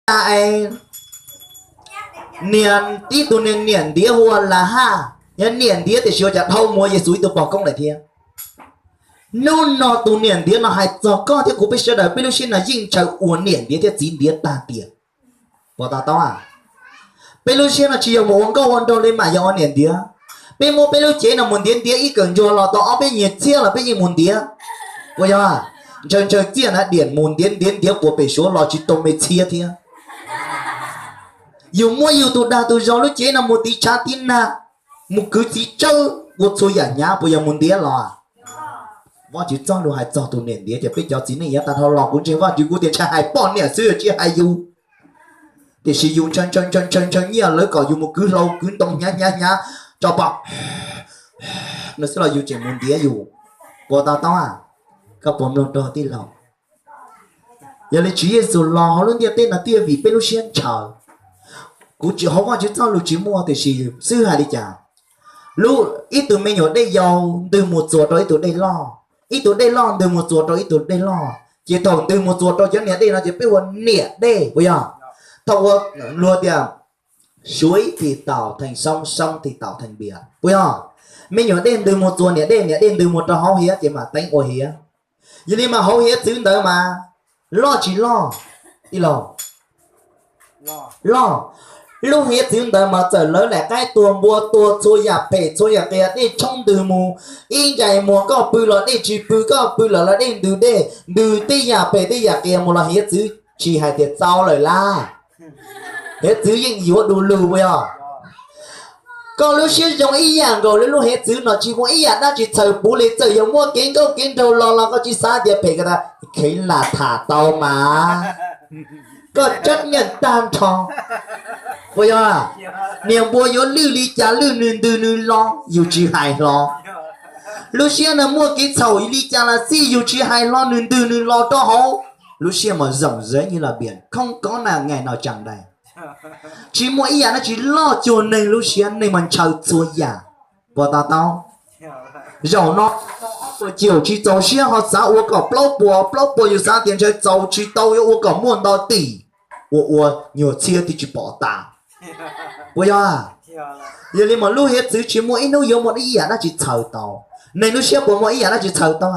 Cas es niam, ib tug niam, niam ntiav hu ua Las Haj, yog niam ntiav tiam sis ua cas dhau mus ua Yexus ib tug pog koob lawm thiab. Hnub no tus niam ntiav no hais txog koj thiab kuv peb sawv daws, peb lub siab no yeej ntshaw ua niam ntiav thiab txiv ntiav tag tiam. Puas to taub? Peb lub siab no tsis yog mus ua nkauj ua nraug li mas yog ua niam ntiav. Peb muab peb lub cev no mus ntiav ntiav ib kawm ntsuag los tau ob peb nyuag txhiab los peb yeej mus ntiav. Puas yog? Ntshaw ntshaw txiaj na diam mus ntiav ntiav ntiav puas pem Suav los tsis tau me txhiab thiab. Yus muab yus tus dag tus zog lub cev no mus tiv tshav tiv nag, mus kwv txiv tsawb ua txhua yam hnyav puas yog mus ntiav los? Vajtswv txoj lus hais txog tus niam ntiav ces peb cov txiv neej yav tag dhau los kuv ntseeg Vajtswv kuv tias ntshai hais poj niam xwb tsis hais yus. Tiam sis yus ntshaw ntshaw ntshaw ntshaw nyiaj lawv kom yus mus kwv hlau kwv ntoo hnyav hnyav hnyav tso pom no xwb los yus tseem mus ntiav yus. Puas to taub? Koj puas mloog raug tij laug? Yog li Tswv Yexus los hauv lub ntiaj teb no tiaj vim peb lub siab ntshaw. Kuv tsis, hauv Vajtswv txoj lus tsis muaj tiam sis xwb hais li cas? Lub, ib tug me nyuam dej yau ntws mus txuas rau ib tug dej loj, ib tug dej loj ntws mus txuas rau ib tug dej loj, ces thaum ntws mus txuas rau cov niam dej no ces peb ua niam dej puas yog? Thaum ua, luag tias suối thì tạo thành sông, sông thì tạo thành biển puas yog? Me nyuam dej ntws mus txuas niam dej, niam dej ntws mus rau hauv hiav ces mam teev ua hiav. Yog li mas hauv hiav txwv ntawd mas loj tsis loj? Tij laug, loj. Lub hiav txwv ntawd mas txawm lawv lam qaib tuag npua tuag txhua yam phem txhua yam qias dej tshoob ntws mus, ib ncais muag koj pw los dej tsis pw, koj pw lawm los dej ntws dej, ntws tej yam phem tej yam qias mus los hiav txwv tsis hais tias txaus lawm lab. Hiav txwv yeej yuav du lug puas yog? Koj lub siab zoo ib yam nkaus li lub hiav txwv no tsis muaj ib yam dab tsi txhaws puv li, txawm yog muaj kev nkauj kev nraug los los koj tsis xav tias phem ko tas, kheev lam tham tau mas. Koj chấp nhận tag nrho puas yog? Niam npua yuav lwj li cas lwj nws ntws nws los yus tsis hais hlo. Lub siab no muaj kev txhaum li cas los xij yus tsis hais hlo nws ntws nws los rau hauv. Lub siab mas rộng rãi như là biển, không có ngại nào chặn đây. Tsis muaj ib yam dab tsi loj cuag neeg lub siab, neeg mas ntshaw txhua yam. Puas to taub? Zaum no ob puas caum tsis txaus siab ho xav ua kom plaub puas, plaub puas yus xav tias ntshe txaus tsis tau yuav ua kom muaj nto tim, ua ua nyuag txhiab twb tsis pom tas. Puas yog? Yog li mas lub hiav txwv tsis muaj ib hnub yuav muaj ib yam dab tsi txhaws tau. Neeg lub siab puas muaj ib yam dab tsi txhaws tau?